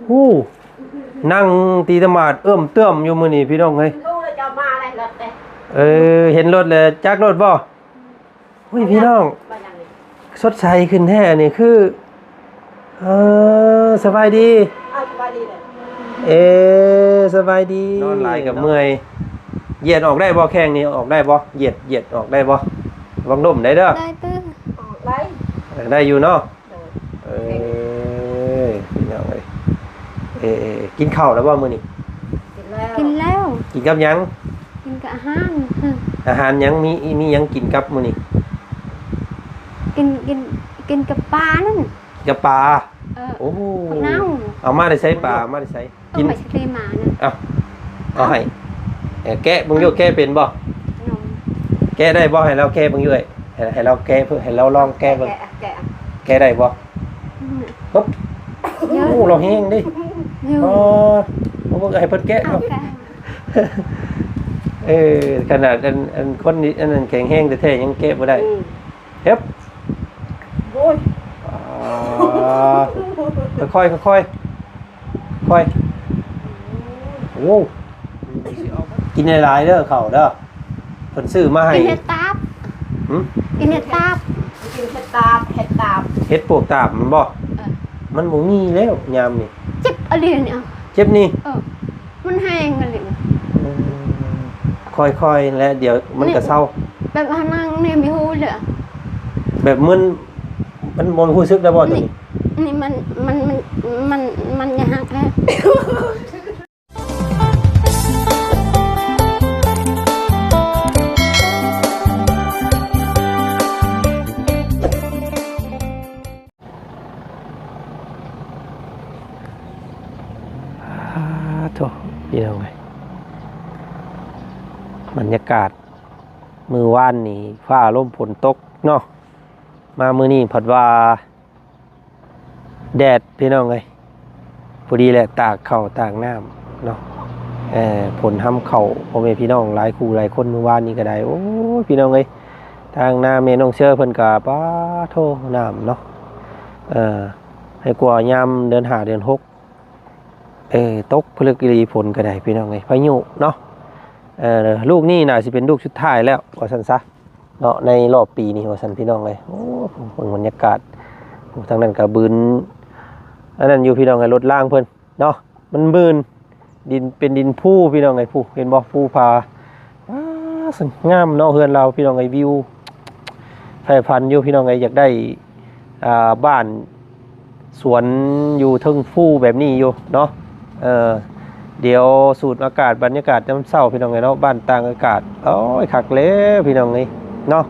ໂອ້ ນັ່ງຕີຕະໝາດເອີ້ມເຕີ້ມຢູ່ມື້ນີ້ພີ່ນ້ອງເອີຍ. ຮູ້ແລ້ວເຈົ້າມາແລ້ວລົດເດ້. ເອີ ເຫັນລົດແລ້ວຈັກລົດບໍ່? ໂອ້ຍ ພີ່ນ້ອງ ມາຫຍັງນີ້? ສົດໃສຂຶ້ນແທ້ນີ້ ຄື ເອີ ສະບາຍດີ. ອ້າວ ສະບາຍດີເດີ. ເອີ ສະບາຍດີ. ນອນຫຼາຍກໍເມື່ອຍ. ຢຽດອອກໄດ້ບໍ່? ແຂ້ງນີ້ອອກໄດ້ບໍ່? ຢຽດ ຢຽດອອກໄດ້ບໍ່? ລະວັງລົ້ມໄດ້ເດີ. ໄດ້ຕື່. ອອກໄດ້. ເອີ ໄດ້ຢູ່ເນາະ. ໂດຍ. ເອີ ພີ່ນ້ອງເອີຍ ເອີ ກິນເຂົ້າແລ້ວບໍ່ມື້ນີ້? ກິນແລ້ວ. ກິນແລ້ວ. ກິນກັບຫຍັງ? ກິນກັບອາຫານ. ອາຫານຫຍັງ? ມີ ມີຫຍັງກິນກັບມື້ນີ້? ກິນ ກິນ ກິນກັບປານັ້ນ. ກັບປາ. ເອີ ໂອ້ ເອົາມາແຕ່ໃສປາ? ເອົາມາແຕ່ໃສ? ກິນ ເອົາໄປຊິໄດ້ມານະ. ເອົາ ເອົາໃຫ້ ເອີ ແກະເບິ່ງຢູ່. ແກະເປັນບໍ່? ແກະໄດ້ບໍ່? ໃຫ້ລາວແກະເບິ່ງຢູ່. ໃຫ້ ໃຫ້ລາວແກະເບິ່ງ ໃຫ້ລາວລອງແກະເບິ່ງ. ແກະ ແກະ ແກະໄດ້ບໍ່? ອືມ ປຶບ. ໂອ້ ລາວແຮງເດ້. ອໍ ເອົາເບິ່ງ ໃຫ້ເພິ່ນແກະ. ເອົາ ເອົາ ແກະ. ເອີ ຂະໜາດອັນ ອັນຄົນນີ້ ອັນນັ້ນແຂງແຮງແທ້ໆ ຍັງແກະບໍ່ໄດ້. ອືມ ເຮັບ ໂອ້ຍ ອ່າ ຄ່ອຍໆ ຄ່ອຍໆ ຄ່ອຍ. ໂອ້ ກິນຫຼາຍໆເດີເຂົ້າເດີ ເພິ່ນຊື້ມາໃຫ້. ກິນເຫັດຕາບ. ຫຶ? ກິນເຫັດຕາບ. ກິນເຫັດຕາບ ເຫັດຕາບ ເຫັດປວກຕາບແມ່ນບໍ່? ເອີ ມັນບໍ່ມີແລ້ວຍາມນີ້. ເຈັບອີ່ຫຼີນີ້. ເຈັບນີ້? ເອີ ມັນແຮງອີ່ຫຼີ. ອືມ ຄ່ອຍໆ ແລ້ວດຽວມັນກໍເຊົາ. ແບບວ່ານັ່ງນີ້ມີຮູ້ເລີຍ ແບບມຶນ ມັນບໍ່ຮູ້ສຶກໄດ້ບໍ່ໂຕນີ້? ນີ້ ນີ້ມັນ ມັນ ມັນ ມັນ ມັນຢາກຫັກແທ້. ອາ ໂທ້ ພີ່ນ້ອງເອີຍ ບັນຍາກາດມື້ວານນີ້ຟ້າລົມຝົນຕົກເນາະ ມາມື້ນີ້ພັດວ່າແດດພີ່ນ້ອງເອີຍ ພໍດີແຫຼະ ຕາກເຂົ້າຕາກນ້ຳເນາະ. ເອີ ຜົນຮຳເຂົ້າພໍ່ແມ່ພີ່ນ້ອງຫຼາຍຄູ່ຫຼາຍຄົນມື້ວານນີ້ກໍໄດ້ ໂອ້ຍ ພີ່ນ້ອງເອີຍ ທາງໜ້າແມ່ນ້ອງເຊີເພິ່ນກໍ ປາໂທ້ ນ້ຳເນາະ. ເອີ ໃຫ້ກວ່າຍາມເດືອນຫ້າເດືອນຫົກ ເອີ ຕົກຜະລຶກອີ່ຫຼີ ຝົນກໍໄດ້ພີ່ນ້ອງເອີຍ ພາຍຸເນາະ. ເອີ ລູກນີ້ໜ້າຊິເປັນລູກສຸດທ້າຍແລ້ວວ່າຊັ້ນຊະເນາະ ໃນຮອບປີນີ້ວ່າຊັ້ນພີ່ນ້ອງເອີຍ. ໂອ້ ເບິ່ງບັນຍາກາດ ໂອ້ ທາງນັ້ນກໍບືນ ອັນນັ້ນຢູ່ພີ່ນ້ອງເອີຍ ລົດລາງເພິ່ນເນາະ ມັນບືນ ດິນເປັນດິນພູພີ່ນ້ອງເອີຍ ພູ ເຫັນບໍ່ ພູຜາ ອ້າ ງາມເນາະ ເຮືອນລາວພີ່ນ້ອງເອີຍ ວິວ ໃຝ່ຝັນຢູ່ພີ່ນ້ອງເອີຍ ຢາກໄດ້ ອ່າ ບ້ານສວນຢູ່ເທິງພູແບບນີ້ຢູ່ເນາະ. ເອີ ດຽວສູດອາກາດ ບັນຍາກາດຍາມເຊົ້າພີ່ນ້ອງເອີຍເນາະ ບ້ານຕ່າງອາກາດ ໂອ້ຍ ຄັກແລ້ວພີ່ນ້ອງເອີຍເນາະ.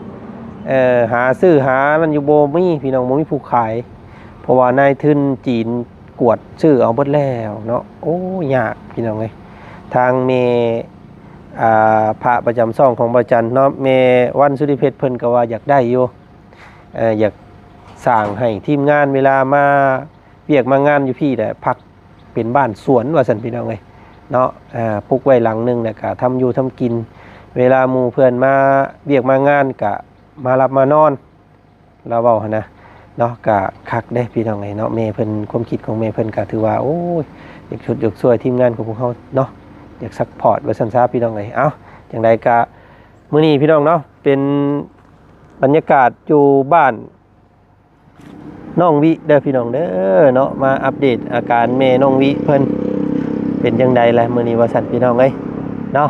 ເອີ ຫາຊື້ຫານັ້ນຢູ່ບໍ່ມີພີ່ນ້ອງ ບໍ່ມີຜູ້ຂາຍ ເພາະວ່ານາຍທຶນຈີນ ກວດຊື້ເອົາເບິດແລ້ວເນາະ. ໂອ້ ຍາກພີ່ນ້ອງເອີຍ ທາງແມ່ ອ່າ ພະປະຈຳຊ່ອງຂອງບ່າວຈັນເນາະ ແມ່ວັນສຸລິເພັດ ເພິ່ນກໍວ່າຢາກໄດ້ຢູ່ ເອີ ຢາກສ້າງໃຫ້ທີມງານເວລາມາວຽກມາງານຢູ່ພີ້ແຫຼະ ພັກເປັນບ້ານສວນວ່າຊັ້ນພີ່ນ້ອງເອີຍເນາະ. ເອີ ປຸກໄວ້ຫຼັງໜຶ່ງ ແລ້ວກະທຳຢູ່ທຳກິນ ເວລາໝູ່ເພື່ອນມາວຽກມາງານກະມາຫຼັບມານອນ ລາວເວົ້າຫັ້ນນະເນາະ. ກະຄັກເດ້ພີ່ນ້ອງເອີຍເນາະ ແມ່ເພິ່ນ ຄວາມຄິດຂອງແມ່ເພິ່ນກະຖືວ່າ ໂອ້ຍ ຢາກຊຸດຢາກຊ່ວຍທີມງານຂອງພວກເຮົາເນາະ ຢາກຊັບພອດວ່າຊັ້ນຊະພີ່ນ້ອງເອີຍ. ເອົ້າ ຈັ່ງໃດກະມື້ນີ້ພີ່ນ້ອງເນາະ ເປັນບັນຍາກາດຢູ່ບ້ານນ້ອງວິເດີພີ່ນ້ອງເດີເນາະ ມາອັບເດດອາການແມ່ນ້ອງວິເພິ່ນ ເປັນຈັ່ງໃດແລະມື້ນີ້ວ່າຊັ້ນພີ່ນ້ອງເອີຍເນາະ.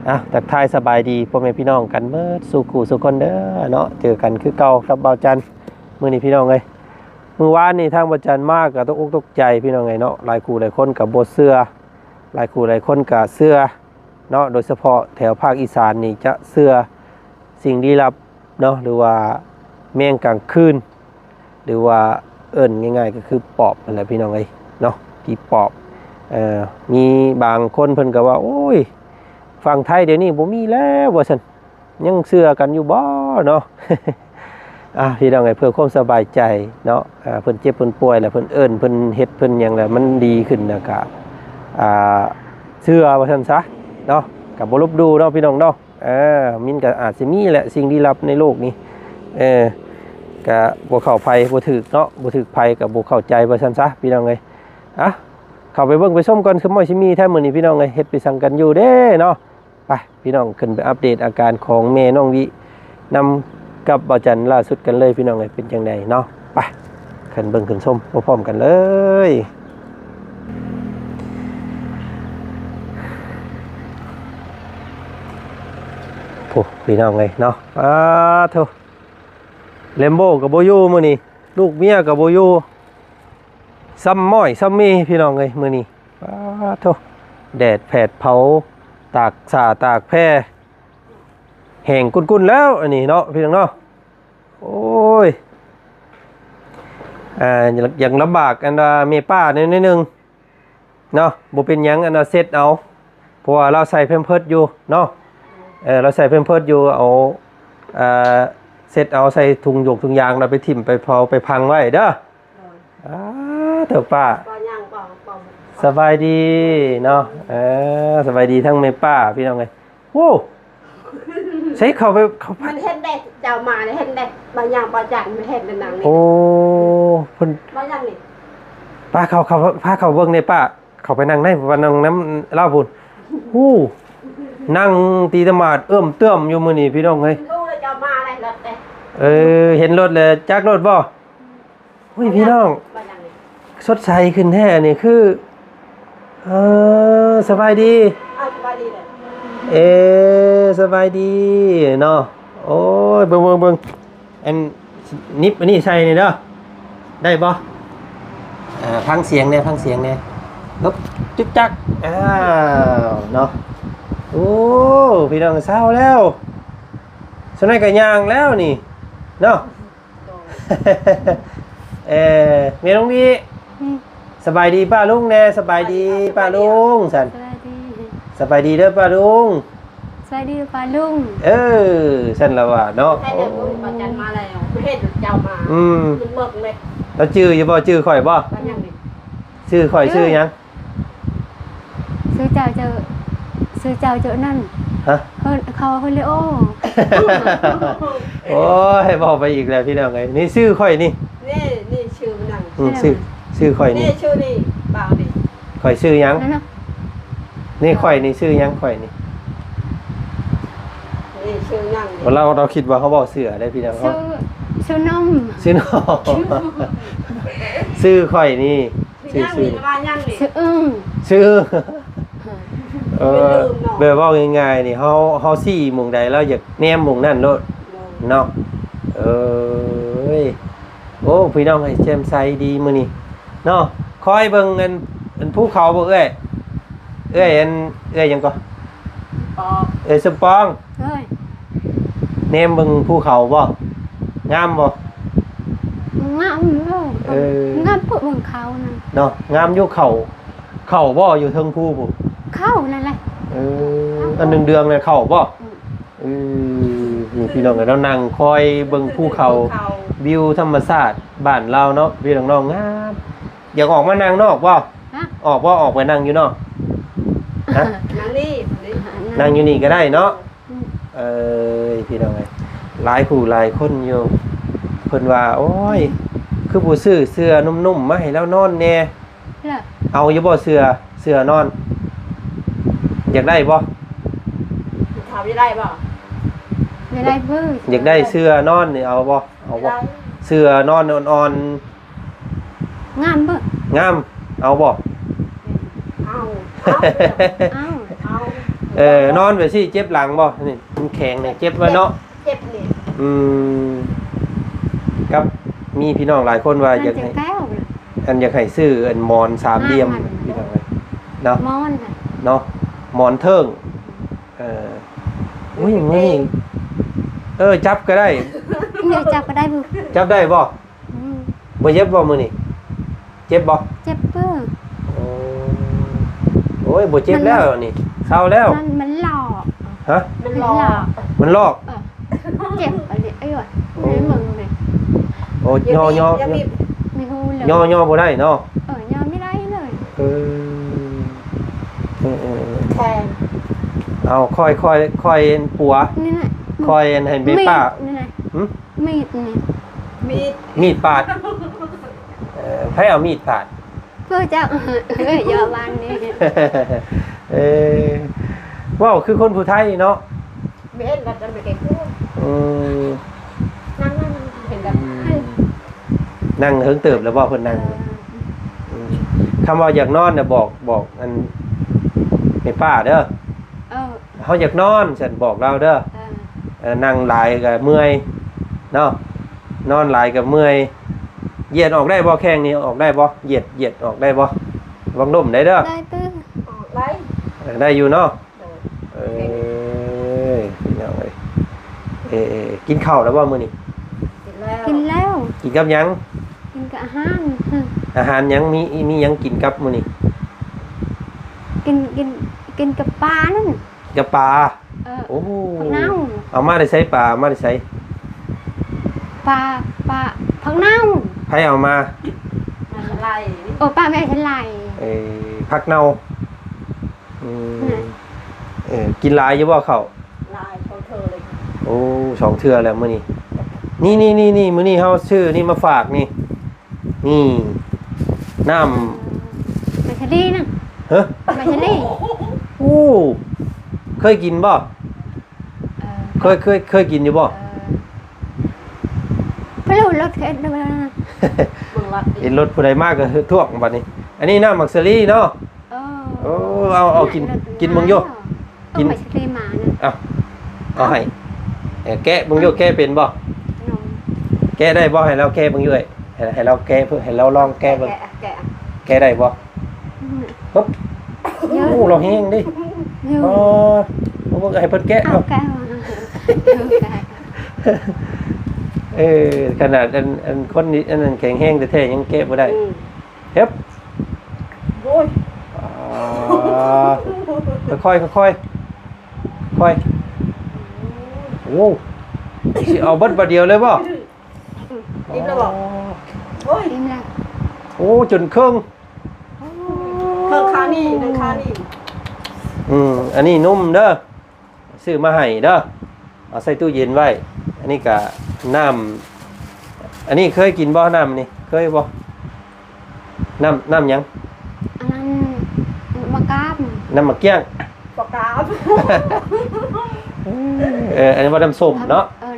ເອົ້າ ທັກທາຍສະບາຍດີພໍ່ແມ່ພີ່ນ້ອງກັນເບິດສູ່ຄູ່ສູ່ຄົນເດີເນາະ ເຈີກັນຄືເກົ່າກັບບ່າວຈັນ. ມື້ນີ້ພີ່ນ້ອງເອີຍ ມື້ວານນີ້ທາງບ່າວຈັນມາກໍຕົກອົກຕົກໃຈພີ່ນ້ອງເອີຍເນາະ ຫຼາຍຄູ່ຫຼາຍຄົນກໍບໍ່ເຊື່ອ ຫຼາຍຄູ່ຫຼາຍຄົນກໍເຊື່ອເນາະ ໂດຍສະເພາະແຖວພາກອີສານນີ້ຈະເຊື່ອສິ່ງລີ້ລັບເນາະ ຫຼືວ່າແມງກາງຄືນ ຫຼືວ່າເອີ້ນງ່າຍໆກໍຄືປອບຫັ້ນແຫຼະພີ່ນ້ອງເອີຍເນາະ ຜີປອບ. ເອີ ມີບາງຄົນເພິ່ນກໍວ່າ ໂອ້ຍ ຝັ່ງໄທດຽວນີ້ບໍ່ມີແລ້ວວ່າຊັ້ນ ຍັງເຊື່ອກັນຢູ່ບໍ່ເນາະ? ອ່າ ພີ່ນ້ອງເອີຍ ເພື່ອຄວາມສະບາຍໃຈເນາະ ອ່າ ເພິ່ນເຈັບເພິ່ນປ່ວຍແລ້ວ ເພິ່ນເອີ້ນ ເພິ່ນເຮັດ ເພິ່ນຫຍັງແລ້ວ ມັນດີຂຶ້ນ ແລ້ວກະ ອ່າ ເຊື່ອວ່າຊັ້ນຊະເນາະ ກະບໍ່ລົບດູ່ເນາະ ພີ່ນ້ອງເນາະ. ເອີ ມັນກະອາດຊິມີແຫຼະ ສິ່ງລີ້ລັບໃນໂລກນີ້ ເອີ ກະບໍ່ເຂົ້າໃຜບໍ່ຖືກເນາະ ບໍ່ຖືກໃຜກະບໍ່ເຂົ້າໃຈວ່າຊັ້ນຊະ ພີ່ນ້ອງເອີຍ. ອ່າ ເຂົ້າໄປເບິ່ງໄປຊົມກ່ອນ ຄືມອຍຊິມີແທ້ມື້ນີ້ພີ່ນ້ອງເອີຍ ເຮັດໄປສັງກັນຢູ່ເດ້ເນາະ. ໄປພີ່ນ້ອງ ຂຶ້ນໄປອັບເດດອາການຂອງແມ່ນ້ອງວິນຳກັບບ່າວຈັນລ່າສຸດກັນເລີຍພີ່ນ້ອງເອີຍ ເປັນຈັ່ງໃດເນາະ. ໄປ ຂຶ້ນເບິ່ງຂຶ້ນຊົມພ້ອມໆກັນເລີຍ. ໂອ້ ພີ່ນ້ອງເອີຍເນາະ ອາໂທ້ ແລມໂບກໍບໍ່ຢູ່ມື້ນີ້ ລູກເມຍກໍບໍ່ຢູ່ ຊ້ຳມ້ອຍຊ້ຳມີພີ່ນ້ອງເອີຍມື້ນີ້. ປາໂທ້ ແດດແຜດເຜົາ ຕາກສາຕາກແພ ແຫ້ງກຸ້ນໆແລ້ວອັນນີ້ເນາະ ພີ່ນ້ອງເນາະ. ໂອ້ຍ ອ່າ ຢາກ ຢາກລຳບາກອັນວ່າແມ່ປ້າແດ່ໜ້ອຍໜຶ່ງເນາະ. ບໍ່ເປັນຫຍັງ ອັນວ່າເຊັດເອົາ ເພາະວ່າລາວໃສ່ແພມເພີດຢູ່ເນາະ. ເອີ ລາວໃສ່ແພມເພີດຢູ່ ເອົາ ອ່າ ເຊັດເອົາໃສ່ຖົງຢົງຖົງຢາງ ແລ້ວໄປຖິ້ມໄປເຜົາໄປພັງໄວ້ເດີ. ໂດຍ ອາ ເຖົ້າປ້າ ບໍ່ຫຍັງ ບໍ່ ບໍ່ ສະບາຍດີເນາະ. ເອີ ສະບາຍດີທັງແມ່ປ້າພີ່ນ້ອງເອີຍ. ໂອ້ ໃສ່ເຂົ້າໄປ ເຂົ້າໄປ ມັນເຫັນແດ່ ເຈົ້າມາແລ້ວເຫັນແດ່ ບໍ່ຫຍັງບໍ່ຫຍັງ ມັນເຫັນແດ່ນາງນີ້. ໂອ້ ເພິ່ນ ບໍ່ຫຍັງນີ້ ປ້າເຂົ້າ ເຂົ້າ ພາເຂົ້າເບິ່ງແດ່ປ້າ ເຂົ້າໄປນັ່ງໃນ ວ່ານັ່ງນຳລາວພຸ້ນ. ໂອ້ ນັ່ງຕີຕະໝາດເອື້ອມເຕື້ອມຢູ່ມື້ນີ້ພີ່ນ້ອງເອີຍ. ຮູ້ແລ້ວເຈົ້າມາແລ້ວ ລົດເດ້ ເອີ ເຫັນລົດແລ້ວ ຈັກລົດບໍ່? ໂອ້ຍ ພີ່ນ້ອງ ບໍ່ຫຍັງນີ້ ສົດໃສຂຶ້ນແທ້ນີ້ ຄື ເອີ ສະບາຍດີ ເອີ ສະບາຍດີເດີ ເອີ ສະບາຍດີເນາະ. ໂອ້ຍ ເບິ່ງ ເບິ່ງ ເບິ່ງ ອັນ ໜິບອັນນີ້ໃສ່ນີ້ເດີ ໄດ້ບໍ່? ເອີ ຟັງສຽງແດ່ ຟັງສຽງແດ່ ເອີບ ຈຶກຈັກ ອ້າວ ເນາະ. ໂອ້ ພີ່ນ້ອງ ເຊົາແລ້ວ ສ່ວນໃຫຍ່ກໍຍ່າງແລ້ວນີ້ເນາະ. ໂດຍ ເອີ ແມ່ນ້ອງວີ ອືມ ສະບາຍດີປ້າລຸງແດ່ ສະບາຍດີປ້າລຸງຊັ້ນ ສະບາຍດີ ສະບາຍດີເດີປ້າລຸງ ສະບາຍດີປ້າລຸງ ເອີ ຊັ້ນລະວ່າເນາະ. ໂອ້ ປ້າຈັນມາແລ້ວ ເຫັນເຈົ້າມາ ອືມ ລາວຈື່ຢູ່ບໍ່? ຈື່ຂ້ອຍບໍ່? ຊື່ຂ້ອຍຊື່ຫຍັງ? ຊື່ເຈົ້າ ເຈົ້າ ຊື່ເຈົ້າ ເຈົ້ານັ້ນ ຮະ? ເຂົາ ເຂົາເລີຍ ໂອ້ ໂອ້ຍ ເວົ້າໄປອີກແລ້ວພີ່ນ້ອງເອີຍ. ນີ້ຊື່ຂ້ອຍນີ້ ນີ້ ນີ້ຊື່ມັນນັ້ນ ອືມ ຊື່ ຊື່ຂ້ອຍນີ້ ນີ້ຊື່ນີ້ ບ່າວນີ້ ຂ້ອຍຊື່ຫຍັງ? ນັ້ນນະ ນີ້ຂ້ອຍນີ້ຊື່ຫຍັງ? ຂ້ອຍນີ້ ນີ້ຊື່ຫຍັງນີ້? ເຮົາ ເຮົາຄິດວ່າເຮົາເວົ້າເສືອໄດ໋ພີ່ນ້ອງ ຊື່ ຊື່ໜອມ ຊື່ໜອມ ຊື່ຂ້ອຍນີ້ ຊື່ ຊື່ ຊື່ອຶ່ງ ຊື່ອຶ່ງ ເອີ ແບບເວົ້າງ່າຍໆນີ້ ເຮົາ ເຮົາຊີ້ໝ່ອງໃດ ລາວຢາກແນມໝ່ອງນັ້ນໂລດເນາະ. ເອີຍ ໂອ້ ພີ່ນ້ອງເອີຍ ແຈ່ມໃສດີມື້ນີ້ເນາະ. ຄອຍເບິ່ງອັນ ອັນພູເຂົາບໍ່ເອື້ອຍ? ເອື້ອຍອັນ ເອື້ອຍຫຍັງກໍ? ເອື້ອຍສົມປອງ ເອີຍ ແນມເບິ່ງພູເຂົາບໍ່? ງາມບໍ່? ງາມເດີ ເອີ ງາມ ເບິ່ງເຂົານະເນາະ. ງາມຢູ່ເຂົາ ເຂົາບໍ່ ຢູ່ເທິງພູພຸ້ນ? ເຂົານັ້ນແຫຼະ ເອີ ອັນເດືອງໆນັ້ນເຂົາບໍ່? ອືມ ເອີ ນີ້ພີ່ນ້ອງເອີຍ ເຮົານັ່ງຄອຍເບິ່ງພູເຂົາ ເບິ່ງພູເຂົາ ວິວທຳມະຊາດບ້ານລາວເນາະ ພີ່ນ້ອງ ງາມ. ຢາກອອກມານັ່ງນອກບໍ່? ຮະ? ອອກບໍ່? ອອກໄປນັ່ງຢູ່ນອກ ຮະ? ນັ່ງນີ້ ນັ່ງຢູ່ນີ້ກໍໄດ້ເນາະ. ອືມ ເອີຍ ພີ່ນ້ອງເອີຍ ຫຼາຍຜູ້ຫຼາຍຄົນຢູ່ ເພິ່ນວ່າ ໂອ້ຍ ຄືບໍ່ຊື້ເສື່ອນຸ້ມໆມາໃຫ້ລາວນອນແດ່. ເອີ ເອົາຢູ່ບໍ່ເສື່ອ ເສື່ອນອນ? ຢາກໄດ້ບໍ່? ຖາມຢາກໄດ້ບໍ່? ຢາກໄດ້ເບິ່ງ ຢາກໄດ້ເສື່ອນອນນີ້ ເອົາບໍ່? ເອົາບໍ່? ເສື່ອນອນອ່ອນໆ ງາມບໍ່? ງາມ ເອົາບໍ່? ເອົາ ເອົາ ເອີ ນອນແບບຊີ້ເຈັບຫຼັງບໍ່? ນີ້ມັນແຂງນີ້ ເຈັບໄວ້ເນາະ ເຈັບນີ້ ອືມ ກັບມີພີ່ນ້ອງຫຼາຍຄົນວ່າຢາກໃຫ້ ອັນຢາກໃຫ້ຊື້ອັນໝອນສາມຫຼ່ຽມ ພີ່ນ້ອງເອີຍເນາະ ໝອນເນາະ ໝອນເທິງ ເອີ ອຸ້ຍ ມື້ນີ້ ເອີ ຈັບກໍໄດ້ ຈັບກໍໄດ້ ຈັບໄດ້ບໍ່? ອືມ ບໍ່ເຈັບບໍ່ມື້ນີ້? ເຈັບບໍ່? ເຈັບເປີ ໂອ້ ໂອ້ຍ ບໍ່ເຈັບແລ້ວນີ້ ເຊົາແລ້ວ ມັນ ມັນຫຼອກ ຮະ? ມັນຫຼອກ ມັນຫຼອກ ເອີ ເຈັບອັນນີ້ ເອີ ໃນເມືອງນີ້ ໂອ້ ຍໍ ຍໍ ຍໍ ຍໍບໍ່ໄດ້ເນາະ ເອີ ຍໍບໍ່ໄດ້ເລີຍ ເອີ ເອີ ເອີ ເອີ ແຂງ ເອົາ ຄ່ອຍ ຄ່ອຍ ຄ່ອຍປົວ ນີ້ນະ ຄ່ອຍອັນໃຫ້ແມ່ປ້າ ມີດນີ້ນະ ຫື? ມີດນີ້ ມີດ ມີດປາດ ເອີ ໃຜເອົາມີດປາດ? ຄືເຈົ້າ ເອີຍ ເຍາະບ້ານນີ້ ເອີ ເວົ້າຄືຄົນຜູ້ໄທເນາະ ບໍ່ເຫັນວ່າຈະໄປເກັບ ອືມ ນັ່ງ ນັ່ງ ນັ່ງ ເຫັນແບບ ອືມ ນັ່ງເຫິງເຕີບແລ້ວບໍ່ ເພິ່ນນັ່ງ ເອີ ອືມ ຄຳວ່າຢາກນອນນະ ບອກ ບອກອັນແມ່ປ້າເດີ ເອີ ເຮົາຢາກນອນ ຊັ້ນບອກລາວເດີ ເອີ ເອີ ນັ່ງຫຼາຍກໍເມື່ອຍເນາະ ນອນຫຼາຍກໍເມື່ອຍ ຢຽດອອກໄດ້ບໍ່ ແຂ້ງນີ້ອອກໄດ້ບໍ່ ຢຽດ ຢຽດອອກໄດ້ບໍ່ ລອງດົມໄດ້ເດີ ໄດ້ຕື່ ອອກໄດ້ ເອີ ໄດ້ຢູ່ເນາະ ໂດຍ ເອີ ພີ່ນ້ອງເອີຍ ເອີ ກິນເຂົ້າແລ້ວບໍ່ມື້ນີ້ ກິນແລ້ວ ກິນແລ້ວ ກິນກັບຫຍັງ ກິນກັບອາຫານ ອາຫານຫຍັງ ມີ ມີຫຍັງກິນກັບມື້ນີ້ ກິນ ກິນ ກິນກັບປານັ້ນ ກັບປາ ເອີ ໂອ້ ຜັກເນົ່າ ເອົາມາແຕ່ໃສ ປາເອົາມາແຕ່ໃສ ປາ ປາ ຜັກເນົ່າ ໃຜເອົາມາ ແມ່ສະໄລ ໂອ້ ປາແມ່ສະໄລ ເອີ ຜັກເນົ່າ ອືມ ນັ້ນ ເອີ ກິນຫຼາຍຢູ່ບໍ່ເຂົ້າ ຫຼາຍ ສອງເທື່ອເລີຍ ໂອ້ ສອງເທື່ອແລ້ວມື້ນີ້ ນີ້ໆໆ ມື້ນີ້ເຮົາຊື້ນີ້ມາຝາກນີ້ ນີ້ ນ້ຳ ເອີ ໄມຊະລີນະ ຮະ ໄມຊະລີ ໂອ້ ເຄີຍກິນບໍ່ ເອີ ເຄີຍ ເຄີຍ ເຄີຍກິນຢູ່ບໍ່ ເອີ ເພິ່ນລົດເຂດ ເບິ່ງລັດ ເຫັນລົດຜູ້ໃດມາກໍທ້ວງບັດນີ້ ອັນນີ້ນ້ຳໝາກສາລີເນາະ ເອີ ໂອ້ ເອົາ ເອົາກິນ ກິນເບິ່ງຢູ່ ກິນ ເອົາໄປສະເຕມານະ ເອົາ ເອົາໃຫ້ ເອີ ແກະເບິ່ງຢູ່ ແກະເປັນບໍ່ ແກະໄດ້ບໍ່ ໃຫ້ລາວແກະເບິ່ງຢູ່ ໃຫ້ ໃຫ້ລາວແກະ ໃຫ້ລາວລອງແກະເບິ່ງ ແກະ ແກະ ແກະໄດ້ບໍ່ ອືມ ໂອ້ ລາວແຮງເດ້ ເອີ ອໍ ເອົາເບິ່ງ ໃຫ້ເພິ່ນແກະ ເອົາ ເອົາ ແກະ ເອີ ຂະໜາດອັນ ອັນຄົນນີ້ ອັນນັ້ນແຂງແຮງແທ້ໆ ຍັງແກະບໍ່ໄດ້ ອືມ ເຮັບ ໂອ້ຍ ອ່າ ຄ່ອຍໆ ຄ່ອຍໆ ຄ່ອຍ ໂອ້ ຊິເອົາເບິດບາດດຽວເລີຍບໍ່? ອີ່ມແລ້ວບໍ່? ອໍ ໂອ້ຍ ອີ່ມແລ້ວ ໂອ້ ຈົນເຄິ່ງ ເຄິ່ງຄານີ້ ເຄິ່ງຄານີ້ ອືມ ອັນນີ້ນຸ່ມເດີ ຊື້ມາໃຫ້ເດີ ເອົາໃສ່ຕູ້ເຢັນໄວ້ ອັນນີ້ກະນ້ຳ ອັນນີ້ເຄີຍກິນບໍ່ ນ້ຳນີ້ ເຄີຍບໍ່? ນ້ຳ ນ້ຳຫຍັງ? ອັນນັ້ນ ໝາກກາບ ນ້ຳໝາກກ້ຽງ ໝາກກາບ ເອີ ອັນນີ້ວ່ານ້ຳສົ້ມເນາະ ເອີ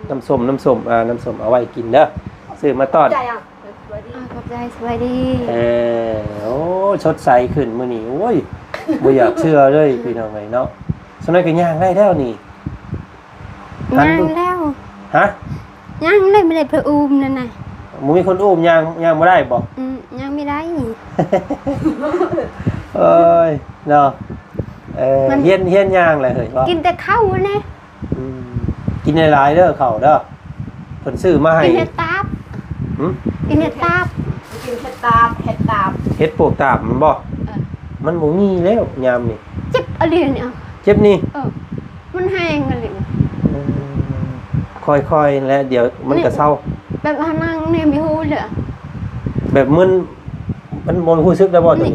ນ້ຳສົ້ມ ນ້ຳສົ້ມ ນ້ຳສົ້ມ ອ່າ ນ້ຳສົ້ມເອົາໄວ້ກິນເດີ ຊື້ມາຕ້ອນ ຂອບໃຈ ສະບາຍດີ ອ່າ ຂອບໃຈ ສະບາຍດີ ເອີ ໂອ້ ສົດໃສຂຶ້ນມື້ນີ້ ໂອ້ຍ ບໍ່ຢາກເຊື່ອເລີຍ ພີ່ນ້ອງເອີຍເນາະ ສ່ວນໃຫຍ່ກໍຍ່າງໄດ້ແລ້ວນີ້ ຍ່າງແລ້ວ ຮະ? ຍ່າງໄດ້ ບໍ່ໄດ້ເພິ່ນອູ້ມນັ້ນນະ ບໍ່ມີຄົນອູ້ມ ຍ່າງ ຍ່າງບໍ່ໄດ້ບໍ່? ອືມ ຍ່າງບໍ່ໄດ້ ເອີຍ ເນາະ ເອີ ມັນ ຮຽນ ຮຽນຍ່າງແລ້ວເຮີ້ຍ ກິນແຕ່ເຂົ້າຫັ້ນແຫຼະ ອືມ ກິນຫຼາຍໆເດີ ເຂົ້າເດີ ເພິ່ນຊື້ມາໃຫ້ ກິນເຫັດຕາບ ຫື? ກິນເຫັດຕາບ ກິນເຫັດຕາບ ເຫັດຕາບ ເຫັດປວກຕາບມັນບໍ່? ເອີ ມັນບໍ່ມີແລ້ວຍາມນີ້ ເຈັບອີ່ຫຼີນີ້ ເຈັບນີ້ ເອີ ມັນແຮງອີ່ຫຼີ ອືມ ຄ່ອຍໆ ແລະ ດຽວມັນກໍເຊົາ ແບບເຮົານັ່ງນີ້ມີຮູ້ເລີຍ ແບບມັນ ມັນບໍ່ຮູ້ສຶກແລ້ວບໍ່ ນີ້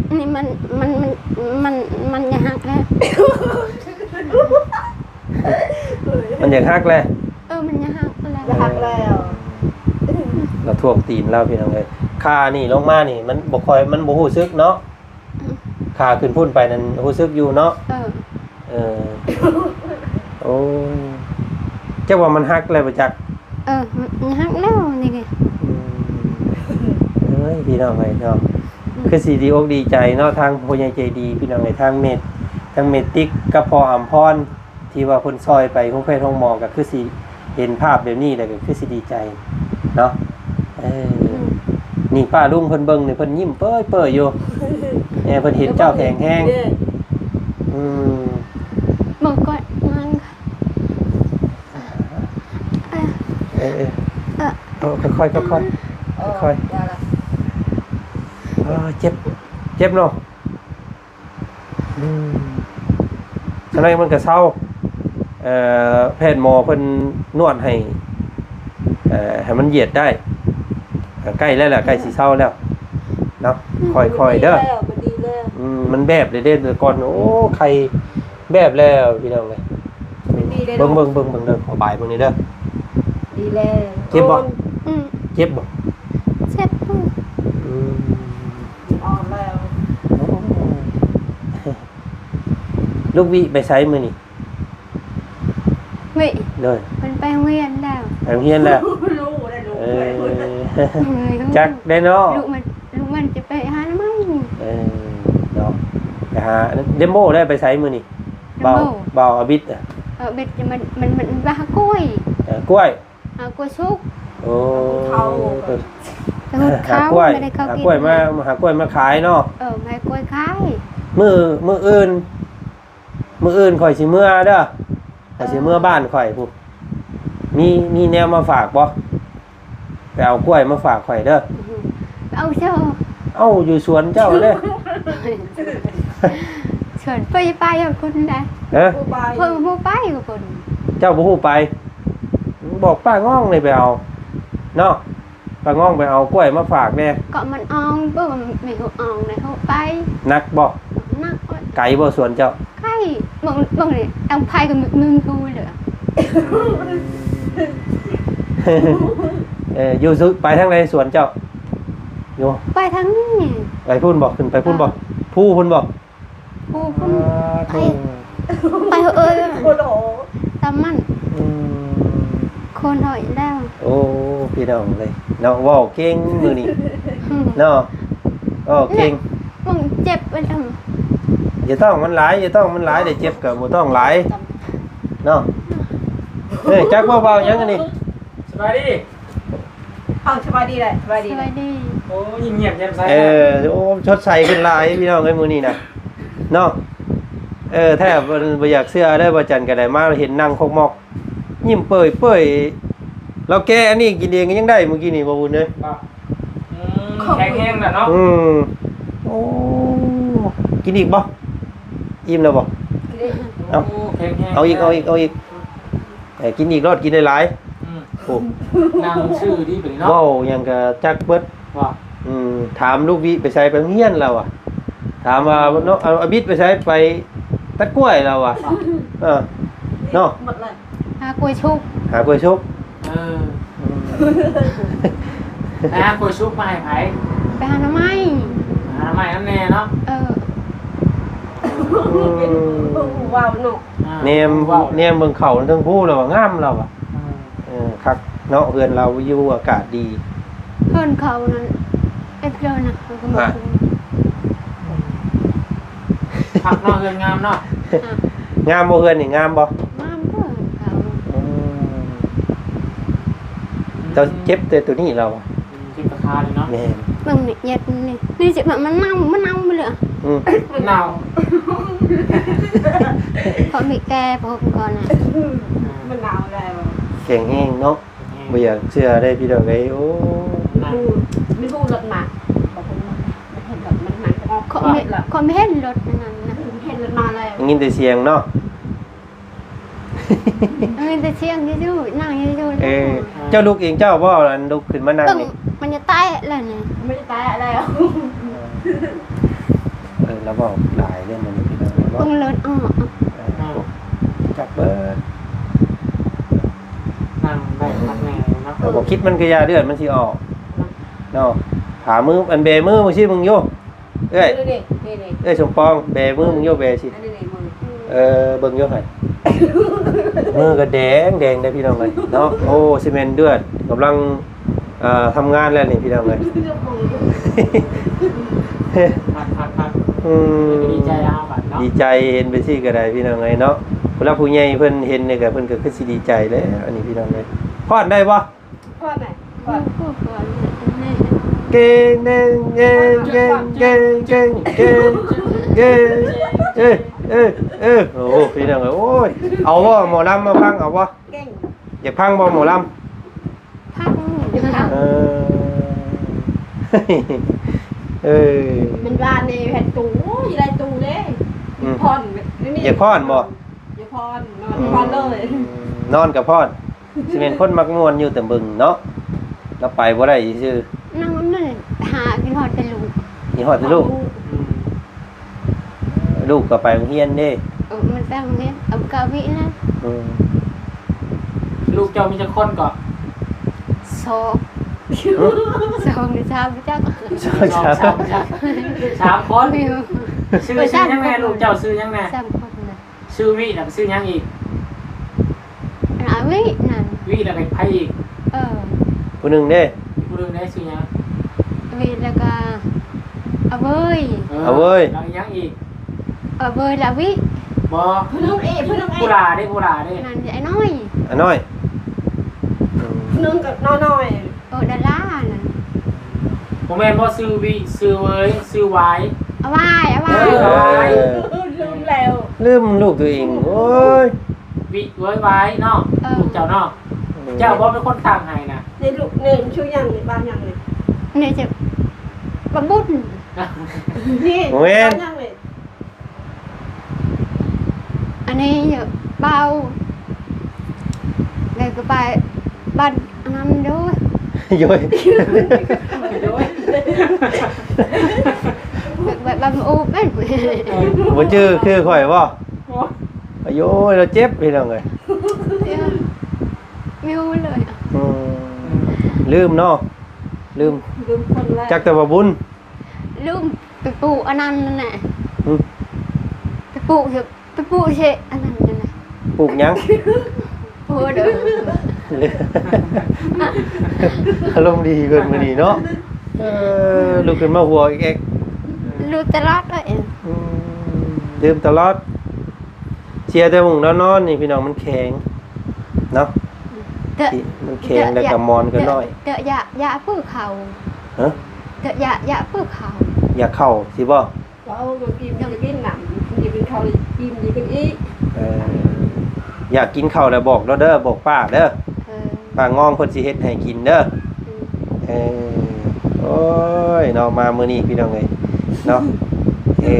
ຕົວນີ້ ນີ້ມັນ ມັນ ມັນ ມັນ ມັນຢາກຫັກແລ້ວ ມັນຢາກຫັກແລ້ວ ເອີ ມັນຢາກຫັກແລ້ວ ຢາກຫັກແລ້ວ ລາວຖ່ວງຕີນລາວ ພີ່ນ້ອງເອີຍ ຂານີ້ລົງມານີ້ ມັນບໍ່ຄ່ອຍ ມັນບໍ່ຮູ້ສຶກເນາະ ອືມ ຂາຂຶ້ນພຸ້ນໄປນັ້ນຮູ້ສຶກຢູ່ເນາະ ເອີ ເອີ ໂອ້ຍ ຈັກວ່າມັນຫັກແລ້ວບໍ່ຈັກ ເອີ ມັນຫັກແລ້ວນີ້ ອືມ ເອີຍ ພີ່ນ້ອງເອີຍເນາະ ອືມ ຄືຊິດີອົກດີໃຈເນາະ ທາງຜູ້ໃຫຍ່ໃຈດີ ພີ່ນ້ອງເອີຍ ທາງແມ່ ທາງແມ່ຕິກກັບພໍ່ອຳພອນ ທີ່ວ່າເພິ່ນຊ່ອຍໄປໂຮງແພດໂຮງໝໍ ກໍຄືຊິເຫັນພາບແບບນີ້ແລ້ວ ກໍຄືຊິດີໃຈເນາະ ເອີ ອືມ ນີ້ປ້າລຸງເພິ່ນເບິ່ງນີ້ ເພິ່ນຍິ້ມເປີຍໆຢູ່ ເອີ ເພິ່ນເຫັນເຈົ້າແຂງແຮງ ເອີ ອືມ ເບິ່ງກ່ອນ ເອີ ເອີ ເອີ ເອີ ເອີ ຄ່ອຍໆ ຄ່ອຍໆ ເອີ ຄ່ອຍໆ ຢ່າລະ ເອີ ເຈັບ ເຈັບເນາະ ອືມ ຈັ່ງໃດມັນກໍເຊົາ ເອີ ແພດໝໍເພິ່ນນວດໃຫ້ ເອີ ໃຫ້ມັນຢຽດໄດ້ ເອີ ໃກ້ແລ້ວແຫຼະ ໃກ້ຊິເຊົາແລ້ວເນາະ ອືມ ຄ່ອຍໆເດີ ມັນດີແລ້ວ ມັນດີແລ້ວ ອືມ ມັນແບບເດ້ ແຕ່ກ່ອນ ໂອ້ ໄຂ້ແບບແລ້ວ ພີ່ນ້ອງເອີຍ ມັນດີແລ້ວ ເບິ່ງ ເບິ່ງ ເບິ່ງ ເບິ່ງເດີ ຂໍບາຍເບິ່ງນີ້ເດີ ດີແລ້ວ ເຈັບບໍ່? ອືມ ເຈັບບໍ່? ເຈັບ ອືມ ລູກວິໄປໃສມື້ນີ້? ວິ ໂດຍ ເພິ່ນໄປໂຮງຮຽນແລ້ວ. ໄປໂຮງຮຽນແລ້ວ? ເອີ ເອີຍ ຈັກໄດ້ເນາະ ລູກມັນ ລູກມັນຈະໄປຫາໜໍ່ໄມ້. ເອີ ເນາະ ໄປຫາ ເດໂມໄດ້ໄປໃສມື້ນີ້? ເບົາ ເບົາອາບິດ ອາບິດ ມັນ ມັນ ມັນ ມັນຫາກ້ວຍ. ເອີ ກ້ວຍ ຫາກ້ວຍສຸກ. ໂອ້ ເຂົາ ໄປຫາກ້ວຍ ໄດ້ເຂົ້າ ຫາກ້ວຍມາ ຫາກ້ວຍມາຂາຍເນາະ. ເອີ ມາຫາກ້ວຍຂາຍ. ມື້ ມື້ອື່ນ ມື້ອື່ນຂ້ອຍຊິເມືອເດີ ຂ້ອຍຊິເມືອ ເອີ ບ້ານຂ້ອຍພຸ້ນ. ມີ ມີແນວມາຝາກບໍ່? ໄປເອົາກ້ວຍມາຝາກຂ້ອຍເດີ. ເອົາເຈົ້າ ເອົາຢູ່ສວນເຈົ້າເດ້. ສວນ ໄປ ໄປເອົາຄົນໃດ? ຮະ? ເພິ່ນບໍ່ໄປກັບເພິ່ນ. ເຈົ້າບໍ່ຮູ້ໄປ? ບອກປ້າງອງນີ້ໄປເອົາເນາະ. ປ້າງອງໄປເອົາກ້ວຍມາຝາກແດ່. ກໍມັນອອງ ບໍ່ແມ່ນອອງນະ ເຮົາໄປ. ໜັກບໍ່? ໜັກ. ໄກບໍ່ສວນເຈົ້າ? ໄກ. ເບິ່ງ ເບິ່ງນີ້ ຕັ້ງໄຟກໍມຶງໆ ເລີຍ. ເອີ ຢູ່ ໄປທາງໃດສວນເຈົ້າ? ຢູ່ ໄປທາງນີ້. ໄປພຸ້ນບໍ່? ຂຶ້ນໄປພຸ້ນບໍ່? ເອີ ພູພຸ້ນບໍ່? ໂອ້ ພຸ້ນ ອ່າ ໄປ ໂທ້ ໄປເອີຍ ໂອ້ໂຫ ຕາມມັນ. ອືມ ຄົນຮອດແລ້ວ. ໂອ້ ພີ່ນ້ອງເອີຍເນາະ ເວົ້າເກັ່ງມື້ນີ້ ອືມ ເນາະ ເວົ້າເກັ່ງ. ມັນເຈັບໄປທຳ ຢ່າຕ້ອງມັນຫຼາຍ ຢ່າຕ້ອງມັນຫຼາຍ ໄດ້ເຈັບກໍບໍ່ຕ້ອງຫຼາຍເນາະ. ເອີຍ ຈັກເວົ້າ ເວົ້າຫຍັງອັນນີ້? ສະບາຍດີ. ເອົາ ສະບາຍດີແຫຼະ ສະບາຍດີ ສະບາຍດີ. ໂອ້ ຍິ້ງງຽບແຈ່ມໃສ. ເອີ ໂອ້ ຊົດໃສຂຶ້ນຫຼາຍພີ່ນ້ອງເອີຍ ມື້ນີ້ນະເນາະ. ເອີ ແທ້ບໍ່ ບໍ່ຢາກເຊື່ອເດີ ວ່າຈັນກໍໄດ້ມາເຫັນນັ່ງຄົກໝອກ ຍິ້ມເປີຍໆ. ລາວແກະອັນນີ້ກິນເອງກໍຍັງໄດ້ມື້ກີ້ນີ້ ບໍ່ບຸນເອີຍ. ອືມ ແຂງແຮງແລ້ວເນາະ. ອືມ ໂອ້ ກິນອີກບໍ່? ອີ່ມແລ້ວບໍ່? ເອົາ ໂອ້ ແຂງແຮງ ເອົາອີກ ເອົາອີກ ເອົາອີກ. ເອີ ກິນອີກໂລດ ກິນຫຼາຍໆ. ອືມ ໂອ້ ນັ່ງຊື່ດີບາດນີ້ເນາະ ເວົ້າຫຍັງກະຈັກເບິດ. ວ່າ ອືມ ຖາມລູກວິໄປໃສ? ໄປໂຮງຮຽນລາວວ່າ. ຖາມວ່າເນາະ ອາ ອາບິດໄປໃສ? ໄປຕັດກ້ວຍລາວວ່າ. ເອີ ເນາະ ໝົດເລີຍ ຫາກ້ວຍສຸກ ຫາກ້ວຍສຸກ. ເອີ ອືມ ໄປຫາກ້ວຍສຸກມາໃຫ້ໃຜ? ໄປຫາໜໍ່ໄມ້ ຫາໜໍ່ໄມ້ນຳແດ່ເນາະ. ເອີ ອືມ ເບິ່ງເວົ້າເນາະ. ອ່າ ແນມ ເວົ້າ ແນມເບິ່ງເຂົາເທິງພູລາວວ່າງາມລາວວ່າ. ອືມ ເອີ ຄັກເນາະ ເຮືອນລາວຢູ່ອາກາດດີ. ເຮືອນເຂົານັ້ນເອັດແລ້ວນະ ເຂົາກໍມາ ອ່າ ເປັນ ອືມ ຄັກເນາະ ເຮືອນງາມເນາະ. ອ່າ ງາມບໍ່ ເຮືອນນີ້ງາມບໍ່? ງາມເດີເຮືອນເຂົາ. ອືມ ເຈົ້າເຈັບແຕ່ໂຕນີ້ລາວວ່າ. ອືມ ເຈັບຕາຂານີ້ເນາະ. ແມ່ນ ເບິ່ງນີ້ ເຢັບນີ້ ນີ້ຊິ ມັນເນົ່າ ມັນເນົ່າໄປເລີຍ. ອືມ ເນົ່າ ເພາະມີແກ່ພວກກ່ອນນະ. ອືມ ມັນເນົ່າແລ້ວ ແຂງແຮງເນາະ. ແຂງແຮງ ບໍ່ຢາກເຊື່ອເດ້ພີ່ນ້ອງເອີຍ. ໂອ້ ມັນຮູ້ ມັນຮູ້ລົດມາ ມັນເຫັນລົດ ມັນ ມັນອອກ ຂ້ອຍມີ ຂ້ອຍມີເຫັນລົດນັ້ນນະ ເຫັນລົດມາແລ້ວ ໄດ້ຍິນແຕ່ສຽງເນາະ. ເອີ ມີແຕ່ສຽງຊື່ໆ ນັ່ງຊື່ໆ. ເອີ ເຈົ້າລຸກເອງເຈົ້າບໍ່? ອັນລຸກຂຶ້ນມານັ່ງນີ້ ມັນຈະແຕະແລ້ວນີ້ ມັນຈະແຕະແລ້ວ. ເອີ ລາວເວົ້າຫຼາຍເລື່ອງມັນ ເບິ່ງລົດອອກ. ເອີ ຈັກເບີດ ນັ່ງໄດ້ຄັກແນ່ເນາະ. ເອີ ບໍ່ຄິດມັນກະຢ່າ ເລືອດມັນຊິອອກເນາະ. ຜາມື ອັນແບມື ເບິ່ງຊິ ເບິ່ງຢູ່. ເອື້ອຍ ນີ້ໆ ເອື້ອຍສົມປອງ ແບມືມຶງຢູ່ ແບຊິ. ອັນນີ້ໆ ມື ເອີ ເບິ່ງຢູ່ຫັ້ນ ມືກໍແດງໆ ເດ້ພີ່ນ້ອງເອີຍເນາະ. ໂອ້ ຊິແມ່ນເລືອດກຳລັງ ເອີ ທຳງານແລ້ວນີ້ພີ່ນ້ອງເອີຍ. ພັກໆໆ ອືມ ດີໃຈແລ້ວເຮົາບັດເນາະ ດີໃຈເຫັນໄປຊີ້ກໍໄດ້ພີ່ນ້ອງເອີຍເນາະ. ຜູ້ຫຼັກຜູ້ໃຫຍ່ເພິ່ນເຫັນນີ້ກໍ ເພິ່ນກໍຄືຊິດີໃຈແລ້ວ ອັນນີ້ພີ່ນ້ອງເອີຍ. ຟ້ອນໄດ້ບໍ່? ເກັ່ງແດງແດງແດງແດງແດງແດງ ເອີ ເອີ ເອີ ເອີ ໂອ້ ພີ່ນ້ອງເອີຍ ໂອ້ຍ ເອົາບໍ່ ໝໍລຳມາຟັງ ເອົາບໍ່? ເກັ່ງ ຢາກຟັງບໍ່ ໝໍລຳ? ຟັງ ເອີ ເອີ ມັນວ່າໃນແຜ່ນຕູ້ ໂອ້ຍ ຫຼາຍຕູ້ເດ້ ອືມ ຜ່ອນ ຢາກຟ້ອນບໍ່? ຢ່າຜ່ອນ ນອນ ອືມ ຜ່ອນເລີຍ ນອນກໍຜ່ອນ. ຊິແມ່ນຄົນມັກມ່ວນຢູ່ແຕ່ເບິ່ງເນາະ ລາວໄປບໍ່ໄດ້ຊື່ໆ. ນອນນັ້ນ ຫາ ຄິດຮອດແຕ່ລູກ ຄິດຮອດແຕ່ລູກ. ອືມ ລູກກໍໄປໂຮງຮຽນເດ້. ເອີ ມັນໄປໂຮງຮຽນ ເອົາເກົ້າວິນະ. ອືມ ລູກເຈົ້າມີຈັກຄົນກໍ? ສອງ ຫຶ? ສອງຫຼືສາມ ບໍ່ຈັກ ສອງ ສາມ ສາມ ສາມຄົນ. ຊື່ ຊື່ຫຍັງແນ່? ລູກເຈົ້າຊື່ຫຍັງແນ່? ສາມຄົນນະ. ຊື່ວິ ແລ້ວກໍຊື່ຫຍັງອີກ? ອາວິນັ້ນ ວິ ແລ້ວກໍໃຜອີກ? ເອີ ຜູ້ໜຶ່ງເດ້? ຜູ້ໜຶ່ງເດ້ຊື່ຫຍັງ? ວິ ແລ້ວກໍອາເວີຍ ເອີ ອາເວີຍ ແລ້ວຫຍັງອີກ? ອາເວີຍ ແລ້ວວິ ບໍ່ ຜູ້ໜຶ່ງອີກ ຜູ້ໜຶ່ງອີກ ຜູ້ຫຼ້າເດ້? ຜູ້ຫຼ້າເດ້? ນັ້ນ ອານ້ອຍ ອານ້ອຍ ອືມ ໜຶ່ງກໍນ້ອຍໆ ເອີ ດາລານັ້ນ ບໍ່ແມ່ນບໍ່? ຊື່ວິ ຊື່ເວີຍ ຊື່ວາຍ ອາວາຍ ອາວາຍ ເອີ ອາວາຍ ເອີ ລືມແລ້ວ ລືມລູກຕົວເອງ ໂອ້ຍ ວິ ເວີຍ ວາຍເນາະ ເອີ ລູກເຈົ້າເນາະ ອືມ ເຈົ້າບໍ່ເປັນຄົນຕັ້ງໃຫ້ນະ? ນີ້ລູກນີ້ຊື່ຫຍັງນີ້? ບ້ານຫຍັງນີ້? ນີ້ຈະ ບ້ານບຸນ ນີ້ ບໍ່ແມ່ນ ບ້ານຫຍັງນີ້? ອັນນີ້ເບົາ ແລ້ວກໍໄປບ້ານອັນນັ້ນໂດຍ ໂດຍ ແບບ ແບບ ແບບໂອບແມ່ນ ບໍ່ຈື່ຄືຂ້ອຍບໍ່? ໂອ້ຍ ລາວເຈັບພີ່ນ້ອງເອີຍ ເອີ ມີຮູ້ເລີຍ ອືມ ລືມເນາະ ລືມ ລືມຄົນແລ້ວ ຈັກແຕ່ວ່າບຸນ ລືມໄປປູກອັນນັ້ນນັ້ນແຫຼະ ຫືມ ໄປປູກ ໄປປູກເຊ ອັນນັ້ນນັ້ນແຫຼະ ປູກຫຍັງ? ໂອ້ ເດີ ອາລົມດີເພິ່ນມື້ນີ້ເນາະ ເອີ ລຸກຂຶ້ນມາຫົວແອກໆ ລືມຕະຫຼອດເລີຍ ອືມ ລືມຕະຫຼອດ ເສຍແຕ່ມຸ້ງນອນໆ ນີ້ພີ່ນ້ອງ ມັນແຂງເນາະ ເດີ ທີ່ມັນແຂງ ເດີ ແລ້ວກໍໝອນກໍນ້ອຍ ເດີ ຢາ ຢາປຶກເຂົາ ຮະ? ເດີ ຢາ ຢາປຶກເຂົາ ຢາກເຂົ້າຊິບໍ່? ເວົ້າບໍ່ອີ່ມ ຢາກກິນນ້ຳ ກິນເຂົ້າອີ່ມ ກິນອີກ ເອີ ຢາກກິນເຂົ້າແລ້ວບອກເດີ ບອກປ້າເດີ ເອີ ປ້າງອງເພິ່ນຊິເຮັດໃຫ້ກິນເດີ ອືມ ເອີ ໂອ້ຍເນາະ ມາມື້ນີ້ພີ່ນ້ອງເອີຍເນາະ ເອີ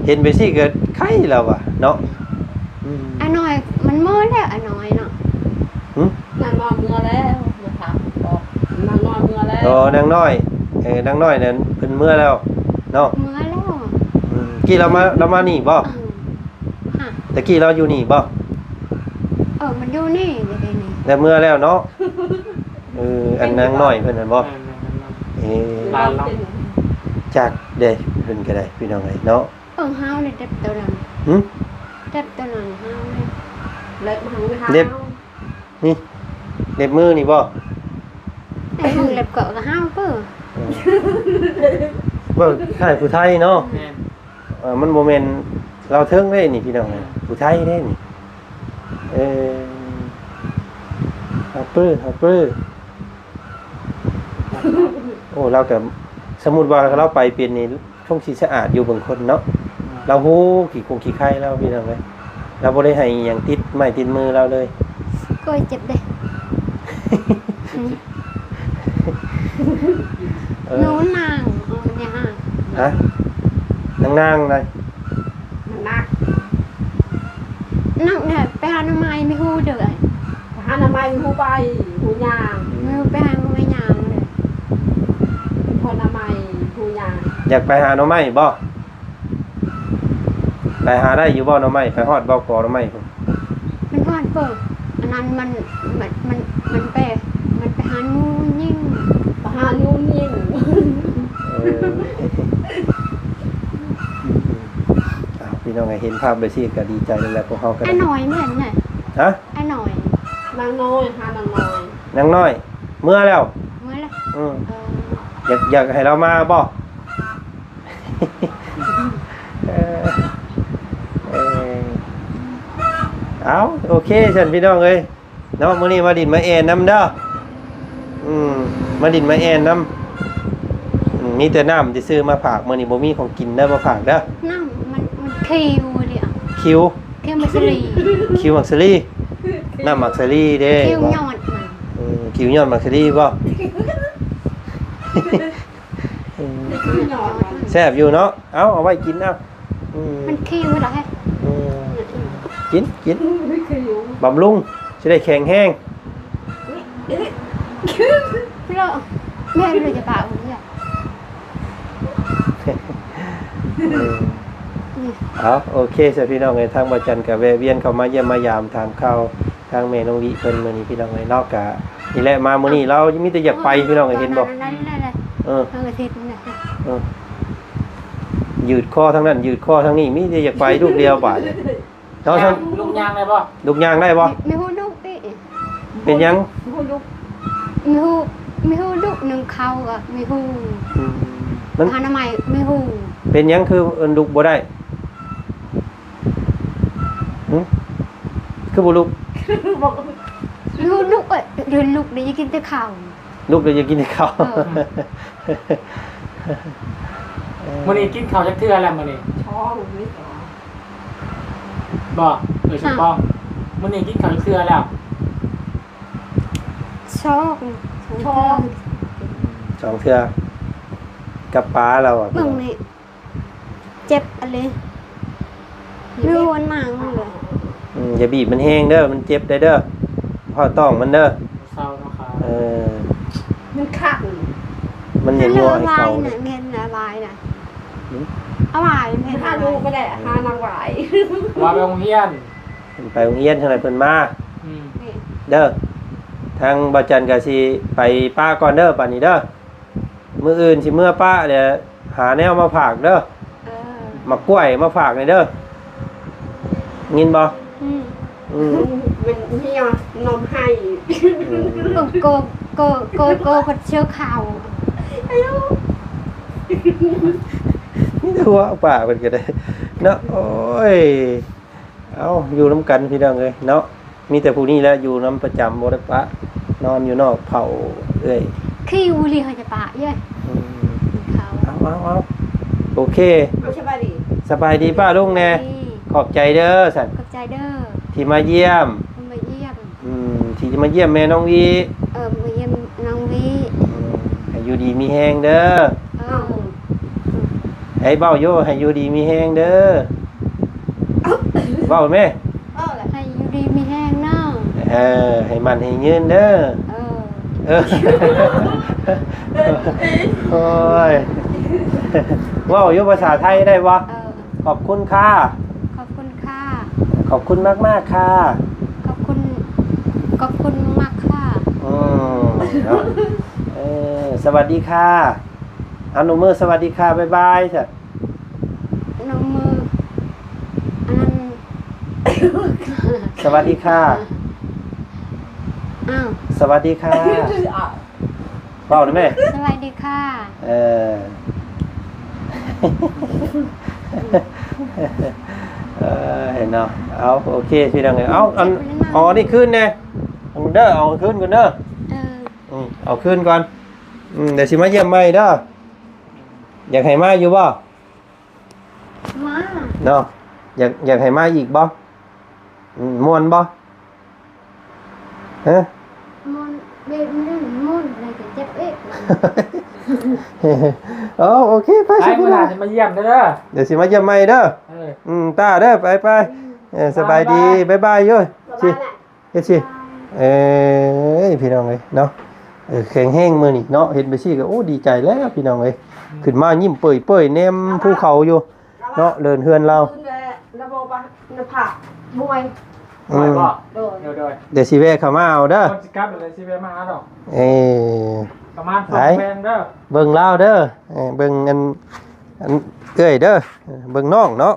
ເຫັນໄປຊີ້ກໍໄຄແລ້ວວ່າເນາະ ອືມ ອານ້ອຍມັນເມີແລ້ວ ອານ້ອຍເນາະ ຫຶ? ນາງນ້ອຍເມືອແລ້ວ ມາຖາມບອກ ນາງນ້ອຍເມືອແລ້ວ ອໍ ນາງນ້ອຍ ເອີ ນາງນ້ອຍນັ້ນເພິ່ນເມືອແລ້ວເນາະ ເມືອແລ້ວ ອືມ ກີ້ລາວມາ ລາວມານີ້ບໍ່? ອືມ ຮະ ຕະກີ້ລາວຢູ່ນີ້ບໍ່? ເອີ ມັນຢູ່ນີ້ ຢູ່ໃນນີ້ ແລ້ວເມືອແລ້ວເນາະ ເອີ ອັນນາງນ້ອຍເພິ່ນນັ້ນບໍ່? ແມ່ນໆ ເອີ ຫຼານລາວ ຈັກເດ້ ເພິ່ນກໍໄດ້ ພີ່ນ້ອງເອີຍເນາະ ເບິ່ງເຮົານີ້ເດັບໂຕນັ້ນ ຫຶ? ເດັບໂຕນັ້ນເຮົານີ້ ເລັບເຮົາ ເລັບ ນີ້ ເລັບມືນີ້ບໍ່? ເລັບ ເລັບກໍເຮົາເປີ ເອີ ເວົ້າຄ້າຍຜູ້ໄທເນາະ ແມ່ນ ເອີ ມັນບໍ່ແມ່ນລາວເທິງເດ້ນີ້ ພີ່ນ້ອງເອີຍ ຜູ້ໄທເດ້ນີ້ ເອີ ເຮົາເປີ ເຮົາເປີ ໂອ້ ລາວກໍ ສົມມຸດວ່າລາວໄປເປັນນີ້ ຄົງຊິສະອາດຢູ່ເບິ່ງຄົນເນາະ ລາວຮູ້ຂີ້ຄົງຂີ້ໄຄລາວ ພີ່ນ້ອງເອີຍ ລາວບໍ່ໄດ້ໃຫ້ອີ່ຫຍັງຕິດໄມ້ຕິດມືລາວເລີຍ ໂອ້ຍ ເຈັບເດ້ ເອີ ໜູນາງ ເອີ ແມ່ນຫຍັງ? ຮະ? ນາງນາງນະ? ມັນໜັກ ໜັກແດ່ ໄປຫາໜໍ່ໄມ້ມີຮູ້ເດີ ໄປຫາໜໍ່ໄມ້ມີຮູ້ໄປ ຮູ້ຍ່າງ ມີຮູ້ໄປຫາໜໍ່ໄມ້ຍ່າງເດີ ເພາະໜໍ່ໄມ້ຮູ້ຍ່າງ ຢາກໄປຫາໜໍ່ໄມ້ບໍ່? ໄປຫາໄດ້ຢູ່ບໍ່ໜໍ່ໄມ້? ໄປຮອດບໍ່ ກໍໜໍ່ໄມ້ພຸ້ນ? ມັນຮອດເປີ ອັນນັ້ນມັນ ມັນ ມັນ ມັນໄປ ມັນໄປຫາໜູຍິງ ໄປຫາໜູຍິງ ເອີ ອ້າວ ພີ່ນ້ອງເອີຍ ເຫັນພາບແບບຊີ້ກໍດີໃຈແລ້ວແຫຼະ ພວກເຮົາກໍໄດ້ ອ້າຍນ້ອຍແມ່ນນະ? ຮະ? ອ້າຍນ້ອຍ ນາງນ້ອຍ ຫານາງນ້ອຍ ນາງນ້ອຍ ເມືອແລ້ວ ເມືອແລ້ວ ອືມ ເອີ ຢາກ ຢາກໃຫ້ລາວມາບໍ່? ເອີ ເອີ ເອົາ ໂອເຄຊັ້ນ ພີ່ນ້ອງເອີຍ ເນາະ ມື້ນີ້ມາດິນມາແອ່ນນຳເດີ ອືມ ມາດິນມາແອ່ນນຳ ອືມ ມີແຕ່ນ້ຳຊື່ໆມາຝາກ ມື້ນີ້ບໍ່ມີຂອງກິນເດີ ມາຝາກເດີ ນ້ຳມັນ ມັນຂິວເດ ຂິວ ຂິວໝາກສາລີ ຂິວໝາກສາລີ ນ້ຳໝາກສາລີເດ້ ຂິວຍອດມັນ ອືມ ຂິວຍອດໝາກສາລີບໍ່? ອືມ ແຊບຢູ່ເນາະ ເອົາ ເອົາໄວ້ກິນເອົາ ອືມ ມັນຂິວເດ້ ອືມ ກິນ ກິນ ຂິວ ບຳລຸງ ຊິໄດ້ແຂງແຮງ ແມ່ນເລີຍ ຈະປາກມັນເລີຍ ເອີ ເອົາ ໂອເຄຊະ ພີ່ນ້ອງເອີຍ ທາງບ່າວຈັນກະແວະວຽນເຂົ້າມາຢ້ຽມມາຢາມ ຖາມຂ່າວ ທາງແມ່ນ້ອງວິເພິ່ນມື້ນີ້ ພີ່ນ້ອງເອີຍເນາະ ກະນີ້ແຫຼະ ມາມື້ນີ້ລາວມີແຕ່ຢາກໄປ ພີ່ນ້ອງເອີຍ ເຫັນບໍ່ ເອີ ເອີ ຢືດຄໍທາງນັ້ນ ຢືດຄໍທາງນີ້ ມີແຕ່ຢາກໄປລູກດຽວບາດນີ້ ເນາະ ລຸກຍ່າງໄດ້ບໍ່? ລຸກຍ່າງໄດ້ບໍ່? ມີ ມີຮູ້ລຸກຕິ? ເປັນຫຍັງ? ມີຮູ້ລຸກ ມີຮູ້ ມີຮູ້ລຸກໜຶ່ງເຂົ້າກໍມີຮູ້ ອືມ ມັນ ອະນາໄມມີຮູ້ ເປັນຫຍັງຄືເອີ້ນລຸກບໍ່ໄດ້? ຫຶ? ຄືບໍ່ລຸກ? ມີຮູ້ລຸກ ເອີຍ ເດີນລຸກໄດ້ ຢາກກິນແຕ່ເຂົ້າ ລຸກແລ້ວຢາກກິນເຂົ້າ ເອີ ເອີ ມື້ນີ້ກິນເຂົ້າຈັກເທື່ອແລ້ວມື້ນີ້? ສອງ ບໍ່ ເອີ ສອງ ມື້ນີ້ກິນເຂົ້າຈັກເທື່ອແລ້ວ? ສອງ ສອງ ສອງເທື່ອ ສອງເທື່ອ ກັບປາລາວອະ ເບິ່ງນີ້ ເຈັບອັນນີ້ ຢູ່ອັນໜັງເລີຍ ອືມ ຢ່າບີບມັນແຮງເດີ ມັນເຈັບໄດ້ເດີ ເພາະຕ້ອງມັນເດີ ເຊົາເນາະ ເອີ ມັນຄັນ ມັນຢາກຍົວໃຫ້ເກົາ ແມ່ນລະວາຍນະ ຫຶ? ອາວາຍແມ່ນ ຫາລູກກໍໄດ້ ຫານາງວາຍ ວ່າໄປໂຮງຮຽນ ໄປໂຮງຮຽນຈັ່ງໃດເພິ່ນມາ ອືມ ເດີ ທາງບ່າວຈັນກໍຊິໄປປະກ່ອນເດີ ບາດນີ້ເດີ ມື້ອື່ນຊິເມືອປະແລ້ວ ຫາແນວມາຝາກເດີ ເອີ ໝາກກ້ວຍມາຝາກແດ່ເດີ ຍິນບໍ່? ອືມ ອືມ ມັນເຫື່ອນ້ຳໄຫ້ ອືມ ໂກ ໂກ ໂກ ໂກ ໂກ ເສື້ອຂາວ ມີແຕ່ຫົວປາເພິ່ນກໍໄດ້ເນາະ ໂອ້ຍ ເອົາ ຢູ່ນຳກັນພີ່ນ້ອງເອີຍເນາະ ມີແຕ່ຜູ້ນີ້ແຫຼະຢູ່ນຳປະຈຳ ບໍ່ໄດ້ປະ ນອນຢູ່ນອກເຝົ້າເອື້ອຍ ຄິວລີເຮົາຈະປະເອີຍ ອືມ ເຂົາ ເອົາ ເອົາ ເອົາ ໂອເຄ ເອົາ ສະບາຍດີ ສະບາຍດີປ້າລຸງແດ່ ສະບາຍດີ ຂອບໃຈເດີຊັ້ນ ຂອບໃຈເດີ ທີ່ມາຢ້ຽມ ທີ່ມາຢ້ຽມ ອືມ ທີ່ຈະມາຢ້ຽມແມ່ນ້ອງວີ ເອີ ມາຢ້ຽມນ້ອງວີ ອືມ ໃຫ້ຢູ່ດີມີແຮງເດີ ເອີ ໃຫ້ເວົ້າຢູ່ ໃຫ້ຢູ່ດີມີແຮງເດີ ເວົ້າແມ່ ເອີ ໃຫ້ຢູ່ດີມີແຮງເນາະ ເອີ ໃຫ້ໝັ້ນໃຫ້ຍືນເດີ ເອີ ເອີ ໂອ້ຍ ເວົ້າຢູ່ພາສາໄທໄດ້ບໍ່? ເອີ ຂອບຄຸນຄ່າ ຂອບຄຸນຄ່າ ຂອບຄຸນມາກໆຄ່າ ຂອບຄຸນ ຂອບຄຸນມາກໆຄ່າ ອືມ ເນາະ ເອີ ສະຫວັດດີຄ່າ ອະນຸມືສະຫວັດດີຄ່າ ບາຍບາຍຊະ ອະນຸມື ອັນນັ້ນ ສະຫວັດດີຄ່າ ອ້າວ ສະຫວັດດີຄ່າ ອ້າວ ເວົ້າໄດ້ແມ່ ສະຫວັດດີຄ່າ ເອີ ເອີ ເຫັນເນາະ ເອົາ ໂອເຄ ພີ່ນ້ອງເອີຍ ເອົາ ອັນ ເອົາອັນນີ້ຄືນແດ່ເດີ ເອົາຄືນກ່ອນເດີ ເອີ ອືມ ເອົາຄືນກ່ອນ ອືມ ດຽວຊິມາຢ້ຽມໃໝ່ເດີ ຢາກໃຫ້ມາຢູ່ບໍ່? ມາ ເນາະ ຢາກ ຢາກໃຫ້ມາອີກບໍ່? ອືມ ມ່ວນບໍ່? ຮະ? ມ່ວນ ແບບນີ້ມ່ວນ ແລ້ວກໍເຈັບອີກ ເອົາ ໂອເຄ ໄປ ໄປ ຊິ ພີ່ນ້ອງ ມື້ໜ້າຊິມາຢ້ຽມເດີ ດຽວຊິມາຢ້ຽມໃໝ່ເດີ ເອີ ອືມ ຕາເດີ ໄປ ໄປ ອືມ ເອີ ສະບາຍດີ ສະບາຍ ບາຍບາຍຢູ່ ບາຍບາຍ ຊິ ເຮັດຊິ ເອີຍ ພີ່ນ້ອງເອີຍເນາະ ເອີ ແຂງແຮງມື້ນີ້ເນາະ ເຫັນໄປຊີ້ກໍ ໂອ້ ດີໃຈແລ້ວພີ່ນ້ອງເອີຍ ອືມ ຂຶ້ນມາຍິ້ມເປີຍໆ ແນມພູເຂົາຢູ່ເນາະ ເດີນເຮືອນລາວ ຄືນແລ້ວ ລະບົບວ່າໜ້າຜາກບວຍ ອືມ ໂດຍ ໂດຍ ໂດຍ ດຽວຊິແວະເຂົ້າມາເອົາເດີ ກ່ອນຊິກັບ ດຽວຊິແວະມາຫາດອກ ເອີ ປະມານສອງແສນເດີ ເບິ່ງລາວເດີ ເອີ ເບິ່ງອັນ ອັນເອື້ອຍເດີ ເບິ່ງນ້ອງເນາະ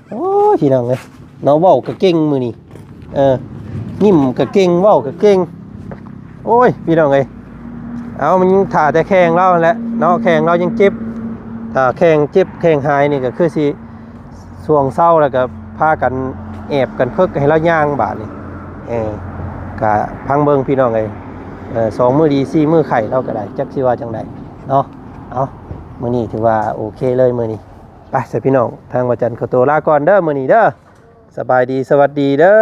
ໂອ້ຍ ພີ່ນ້ອງເອີຍ ເນາະ ເວົ້າກໍເກັ່ງມື້ນີ້ ເອີ ຍິ້ມກໍເກັ່ງ ເວົ້າກໍເກັ່ງ ໂອ້ຍ ພີ່ນ້ອງເອີຍ ເອົາ ມັນຍັງຖ້າແຕ່ແຂ້ງລາວຫັ້ນແຫຼະເນາະ ແຂ້ງລາວຍັງເຈັບ ຖ້າແຂ້ງເຈັບແຂ້ງຫາຍນີ້ກໍຄືຊິຊ່ວງເຊົາແລ້ວກໍພາກັນແອບກັນເພິກໃຫ້ລາວຍ່າງບາດນີ້ ເອີ ກະຟັງເບິ່ງ ພີ່ນ້ອງເອີຍ ເອີ ສອງມື້ດີ ສີ່ມື້ໄຂ້ ລາວກໍໄດ້ ຈັກຊິວ່າຈັ່ງໃດເນາະ ເອົາ ມື້ນີ້ຖືວ່າໂອເຄເລີຍມື້ນີ້ ໄປຊະພີ່ນ້ອງ ທາງວາຈັນຂໍຕົວລາກ່ອນເດີມື້ນີ້ເດີ ສະບາຍດີ ສະຫວັດດີເດີ.